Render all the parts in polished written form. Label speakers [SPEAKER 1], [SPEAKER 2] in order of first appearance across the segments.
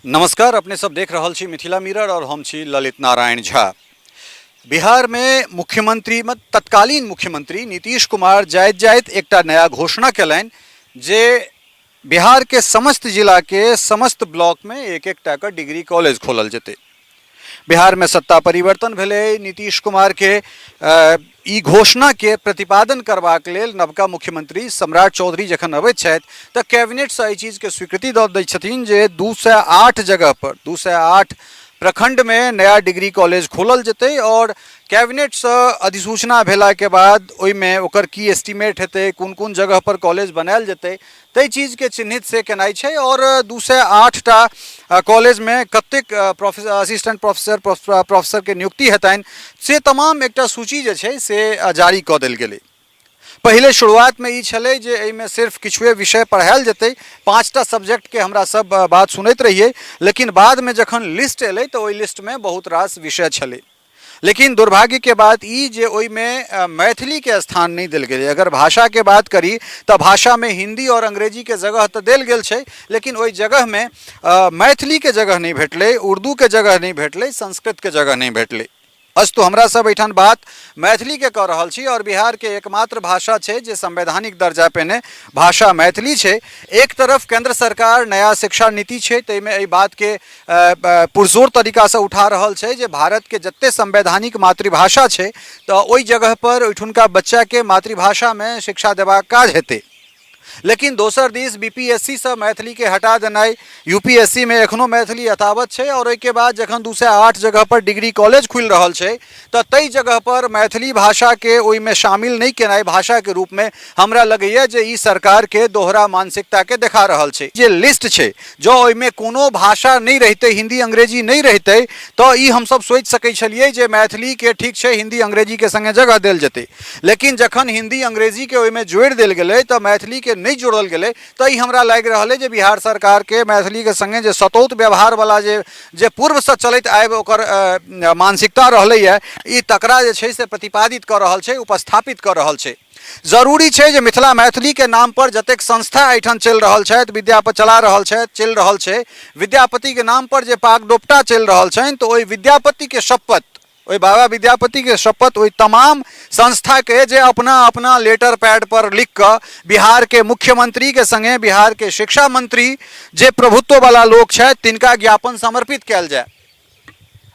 [SPEAKER 1] नमस्कार, अपने सब देख रहल छी मिथिला मिरर और हम छी ललित नारायण झा। बिहार में मुख्यमंत्री तत्कालीन मुख्यमंत्री नीतीश कुमार जाइत जाइत एकटा नया घोषणा केलनि जे बिहार के समस्त जिला के समस्त ब्लॉक में एक एक टा के डिग्री कॉलेज खोलल जेतै। बिहार में सत्ता परिवर्तन भेलै, नीतीश कुमार के ई घोषणा के प्रतिपादन करबाक लेल नवका मुख्यमंत्री सम्राट चौधरी जखन अबैत छथि तऽ कैबिनेटसँ एहि चीजके स्वीकृति दऽ दै छथिन जे 208 जगह पर 208 प्रखंडमे नया डिग्री कॉलेज खोलल जेतै। आओर कैबिनेटसँ अधिसूचना भेलाके बाद ओहिमे ओकर की एस्टीमेट हेतै, कोन कोन जगह पर कॉलेज बनायल जेतै, ताहि चीजके चिन्हित से केनाइ छै। आओर 208टा कॉलेजमे कतेक प्रोफेसर, असिस्टेंट प्रोफेसर, प्रोफेसरके नियुक्ति हेतनि, से तमाम एकटा सूची जे छै से जारी कऽ देल गेलै। पहिले शुरुआतमे ई छलै जे एहिमे सिर्फ किछुए विषय पढ़ायल जेतै, 5टा सब्जेक्टके हमरा सब बात सुनैत रहियै, लेकिन बादमे जखन लिस्ट एलै तऽ ओहि लिस्टमे बहुत रास विषय छलै। लेकिन दुर्भाग्यके बात ई जे ओहिमे मैथिलीके स्थान नहि देल गेलै। अगर भाषाके बात करी तऽ भाषामे हिन्दी आओर अंग्रेजीके जगह तऽ देल गेल छै, लेकिन ओहि जगहमे मैथिलीके जगह नहि भेटलै, उर्दूके जगह नहि भेटलै, संस्कृतके जगह नहि भेटलै। अस्तु, हमरा सब एहिठाम बात मैथिलीके कऽ रहल छी आओर बिहारके एकमात्र भाषा छै जे संवैधानिक दर्जा पेने भाषा मैथिली छै। एक तरफ केंद्र सरकार नया शिक्षा नीति छै, ताहिमे एहि बातके पुरजोर तरीकासँ उठा रहल छै जे भारतके जते संवैधानिक मातृभाषा छै, तऽ ओहि जगह पर ओहिठुनका बच्चाके मातृभाषामे शिक्षा देबाक काज हेतै। लेकिन दोसर दिस बीपीएससी सँ मैथिलीके हटा देनाइ, यूपीएससी मे एखनो मैथिली यथावत छै, आओर ओहिके बाद जखन 208 जगह पर डिग्री कॉलेज खुलि रहल छै, तऽ ताहि जगह पर मैथिली भाषाके ओहिमे शामिल नहि केनाइ भाषाके रूपमे, हमरा लगैए जे ई सरकारके दोहरा मानसिकताके देखा रहल छै। जे लिस्ट छै, जँ ओहिमे कोनो भाषा नहि रहितै, हिन्दी अंग्रेजी नहि रहितै, तऽ ई हमसब सोचि सकै छलियै जे मैथिलीके ठीक छै, हिन्दी अंग्रेजीके सङ्गे जगह देल जेतै। लेकिन जखन हिन्दी अंग्रेजीके ओहिमे जोड़ि देल गेलै तऽ मैथिलीके नहि जोड़ल गेलै, तऽ ई हमरा लागि रहल अइ जे बिहार सरकारके मैथिलीके सङ्गे जे सतौत व्यवहारवला जे जे पूर्वसँ चलैत आबि ओकर मानसिकता रहलैए, ई तकरा जे छै से प्रतिपादित कऽ रहल छै, उपस्थापित कऽ रहल छै। जरूरी छै जे मिथिला मैथिलीके नाम पर जतेक संस्था एहिठाम चलि रहल छथि, विद्यापति चला रहल छथि, चलि रहल छै, विद्यापतिके नाम पर जे पाग डोपटा चलि रहल छनि, तऽ ओहि विद्यापतिके शपथ, ओहि बाबा विद्यापतिके शपथ ओहि तमाम संस्थाके जे अपना अपना लेटर पैड पर लिख कऽ बिहारके मुख्यमंत्रीके सङ्गे बिहारके शिक्षा मंत्री जे प्रभुत्ववला लोक छथि, तिनका ज्ञापन समर्पित कयल जाय,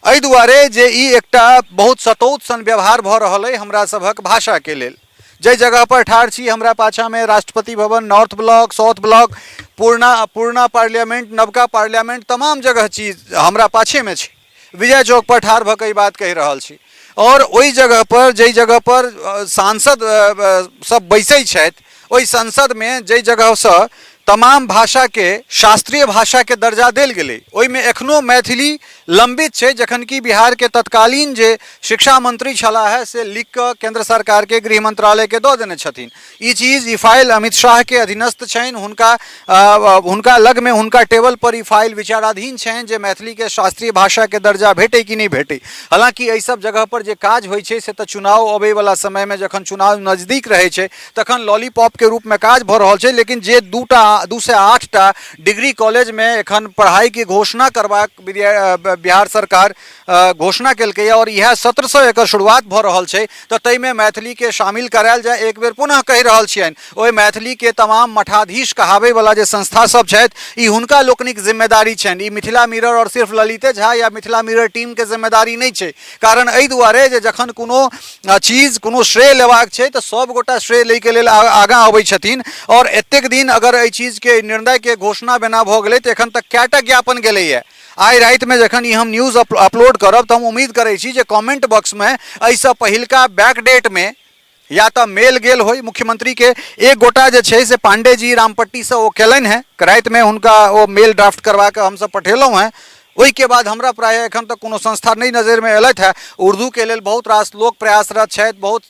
[SPEAKER 1] एहि दुआरे जे ई एकटा बहुत सतौत सन व्यवहार भऽ रहल अइ हमरा सभक भाषाके लेल। जाहि जगह पर ठाढ़ छी, हमरा पाछाँमे Rashtrapati Bhavan, north block, south block, पुरना पुरना पार्लियामेंट, नवका पार्लियामेंट, तमाम जगह चीज हमरा पाछेमे छै। विजय चौक पर ठाढ़ भऽ कऽ ई बात कहि रहल छी आओर ओहि जगह पर, जाहि जगह पर सांसद सब बैसै छथि, ओहि संसदमे जाहि जगहसँ तमाम भाषाके शास्त्रीय भाषाके दर्जा देल गेलै, ओहिमे एखनो मैथिली लम्बित छै, जखन कि बिहारके तत्कालीन जे शिक्षा मंत्री छलाह है, से लिख कऽ केंद्र सरकारके गृह मंत्रालयके दऽ देने छथिन ई चीज। ई फाइल अमित शाहके अधीनस्थ छनि, हुनका हुनका लगमे, हुनका टेबल पर ई फाइल विचाराधीन छनि जे मैथिलीके शास्त्रीय भाषाके दर्जा भेटै कि नहि भेटै। हालाँकि एहि सब जगह पर जे काज होइ छै, से तऽ चुनाव अबैवला समयमे, जखन चुनाव नजदीक रहै छै, तखन लॉलीपॉपके रूपमे काज भऽ रहल छै। लेकिन जे दूटा 208टा डिग्री कॉलेजमे एखन पढ़ाइके घोषणा करबाक बिहार सरकार घोषणा केलकैए आओर इएह सत्रसँ एकर शुरुआत भऽ रहल छै, तऽ ताहिमे मैथिलीके शामिल करायल जाय। एक बेर पुनः कहि रहल छियनि, ओहि मैथिलीके तमाम मठाधीश कहाबैवला जे संस्था सब छथि, ई हुनका लोकनिक जिम्मेदारी छनि। ई मिथिला मिरर आओर सिर्फ ललिते झा या मिथिला मिरर टीमके जिम्मेदारी नहि छै। कारण एहि दुआरे जे जखन कोनो चीज, कोनो श्रेय लेबाक छै, तऽ सब गोटा श्रेय लैके लेल आगाँ अबै छथिन। आओर एतेक दिन अगर एहि चीजके निर्णयके घोषणा बिना भऽ गेलै, तऽ एखन तक कएटा ज्ञापन गेलैए? आइ रातिमे जखन ई हम न्यूज अपलोड करब, तऽ हम उम्मीद करै छी जे कमेंट बॉक्समे एहिसँ पहिलका बैक डेटमे या तऽ मेल गेल होय मुख्यमंत्रीके। एक गोटा जे छै से पांडे जी रामपट्टीसँ ओ केलनि हेँ, रातिमे हुनका ओ मेल ड्राफ्ट करवा कऽ हमसब पठेलहुँ हेँ। ओहिके बाद हमरा प्रायः एखन तक कोनो संस्था नहि नजरिमे अयलथि हेँ। उर्दूके लेल बहुत रास लोक प्रयासरत छथि, बहुत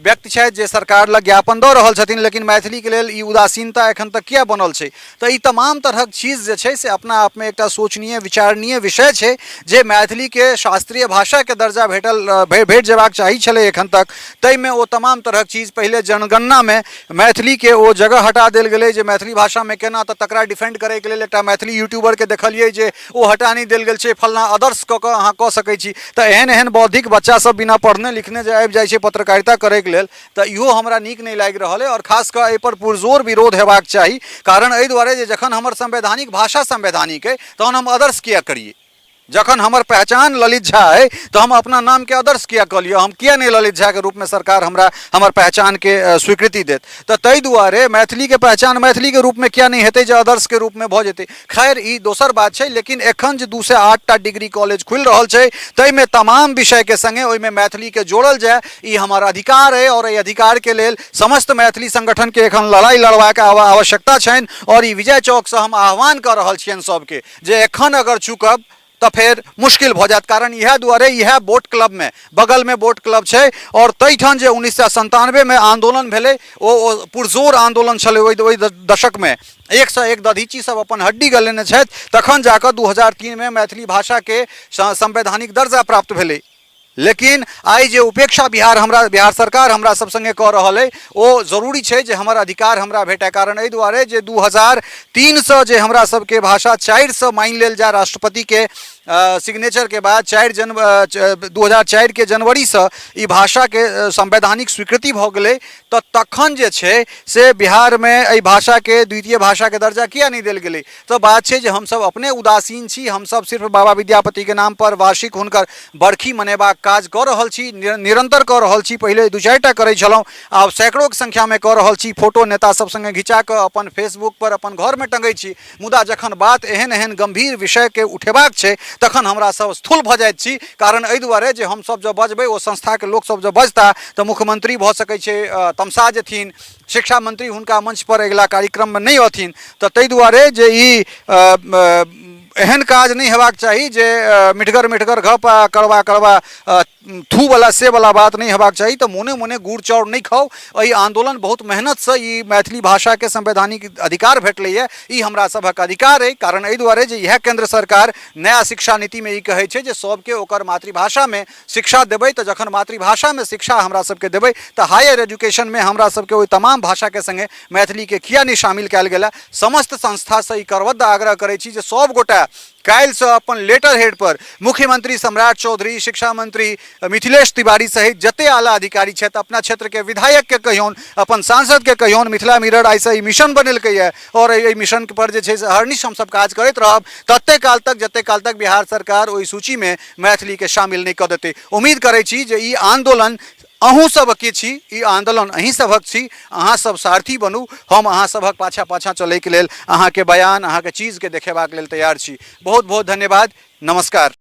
[SPEAKER 1] व्यक्ति छथि जे सरकार लग ज्ञापन दऽ रहल छथिन, लेकिन मैथिलीके लेल ई उदासीनता एखन तक किए बनल छै? तऽ ई तमाम तरहक चीज जे छै से अपना आपमे एकटा शोचनीय विचारणीय विषय छै जे मैथिलीके शास्त्रीय भाषाके दर्जा भेटल भेट जेबाक चाही छलै एखन तक, ताहिमे ओ तमाम तरहक चीज पहिले जनगणनामे मैथिलीके ओ जगह हटा देल गेलै जे मैथिली भाषामे केना, तऽ तकरा डिफेंड करैके लेल एकटा मैथिली यूट्यूबरके देखलियै जे ओ हटा नहि देल गेल छै, फल्लाँ अदर्स कऽ कऽ अहाँ कऽ सकै छी। तऽ एहन एहन बौद्धिक बच्चा सब बिना पढ़ने लिखने जे आबि जाइ छै पत्रकारिता करैके लेल, तऽ इहो हमरा नीक नहि लागि रहल अइ। आओर खास कऽ एहिपर पुरजोर विरोध हेबाक चाही, कारण एहि दुआरे जे जखन हमर संवैधानिक भाषा संवैधानिक अइ तहन हम अदर्स किए करियै? जखन हमर पहचान ललित झा अइ तऽ हम अपना नामके अदर्स किए कऽ लिअ? हम किए नहि ललित झाके रूपमे सरकार हमरा हमर पहचानके स्वीकृति देत? तऽ ताहि दुआरे मैथिलीके पहचान मैथिलीके रूपमे किए नहि हेतै जे अदर्सके रूपमे भऽ जेतै? खैर, ई दोसर बात छै, लेकिन एखन जे 208टा डिग्री कॉलेज खुलि रहल छै ताहिमे तमाम विषयके सङ्गे ओहिमे मैथिलीके जोड़ल जाय, ई हमर अधिकार अइ। आओर एहि अधिकारके लेल समस्त मैथिली संगठनके एखन लड़ाइ लड़बाक आवश्यकता छनि। आओर ई विजय चौकसँ हम आह्वान कऽ रहल छियनि सबके जे एखन अगर चुकब तऽ फेर मुश्किल भऽ जायत। कारण इएह दुआरे इएह बोट क्लबमे, बगलमे बोट क्लब छै, आओर ताहिठाम जे 1997मे आन्दोलन भेलै ओ पुरजोर आन्दोलन छलै। ओहि दशकमे एकसँ एक दधीची सब अपन हड्डी गलेने छथि, तखन जाकऽ 2003मे मैथिली भाषाके संवैधानिक दर्जा प्राप्त भेलै। लेकिन आइ जे उपेक्षा बिहार सरकार हमरा सब सङ्गे कऽ रहल अइ, ओ जरूरी छै जे हमर अधिकार हमरा भेटय। कारण एहि दुआरे जे 2003सँ जे हमरा सबके भाषा 4सँ मानि लेल जाय, राष्ट्रपतिके सिग्नेचरके बाद 2004के जनवरीसँ ई भाषाके संवैधानिक स्वीकृति भऽ गेलै, तऽ तखन जे छै से बिहारमे एहि भाषाके द्वितीय भाषाके दर्जा किया नहि देल गेलै? तऽ बात छै जे हमसभ अपने उदासीन छी। हमसभ सिर्फ बाबा विद्यापतिके नामपर वार्षिक हुनकर बरखी मनेबाक काज कऽ रहल छी, निरन्तर कऽ रहल छी। पहिले दू चारिटा करै छलहुँ, आब सैकड़ोके संख्यामे कऽ रहल छी। फोटो नेता सब सङ्गे घिचा कऽ अपन फेसबुकपर अपन घरमे टङ्गै छी, मुदा जखन बात एहन एहन गम्भीर विषयके उठेबाक छै तखन हमरा सब स्थूल भऽ जाइत छी। कारण एहि दुआरे जे हमसभ जँ बजबै, ओ संस्थाके लोकसभ जँ बजता तऽ मुख्यमंत्री भऽ सकै छै तमसा जेथिन, शिक्षा मंत्री हुनका मंचपर अगिला कार्यक्रममे नहि अथिन। तऽ ताहि दुआरे जे ई एहन काज नहि हेबाक चाही जे मिठगर मिठगर गप आ कड़वा कड़वा थूवला से वला बात नहि हेबाक चाही। तऽ मोने मोने गुड़ चाउर नहि खाउ। एहि आन्दोलन बहुत मेहनतसँ ई मैथिली भाषाके संवैधानिक अधिकार भेटलैए, ई हमरा सभक अधिकार अइ। कारण एहि दुआरे जे इएह केन्द्र सरकार नया शिक्षा नीतिमे ई कहै छै जे सबके ओकर मातृभाषामे शिक्षा देबै। तऽ जखन मातृभाषामे शिक्षा हमरा सबके देबै तऽ हायर एजुकेशनमे हमरा सबके ओहि तमाम भाषाके सङ्गे मैथिलीके किया नहि शामिल कयल गेलै? समस्त संस्थासँ ई करबद्ध आग्रह करै छी जे सब गोटा काल्हिसँ अपन लेटर हेड पर मुख्यमंत्री सम्राट चौधरी, शिक्षा मंत्री मिथिलेश तिवारी सहित जते आला अधिकारी छथि, अपना क्षेत्रके विधायकके कहियौन, अपन सांसदके कहियौन। मिथिला मिरर आइसँ ई मिशन बनेलकैए आओर एहि मिशन पर जे छै से हरनिश हमसब काज करैत रहब तते काल तक जते काल तक बिहार सरकार ओहि सूचीमे मैथिलीके शामिल नहि कऽ देतै। उम्मीद करै छी जे ई आन्दोलन अहूँ सबके छी, ई आन्दोलन अहीं सभक छी, अहाँ सब सारथी बनू। हम अहाँ सभक पाछाँ पाछाँ चलैके लेल, अहाँके बयान, अहाँके चीजके देखेबाक लेल तैयार छी। बहुत बहुत धन्यवाद, नमस्कार।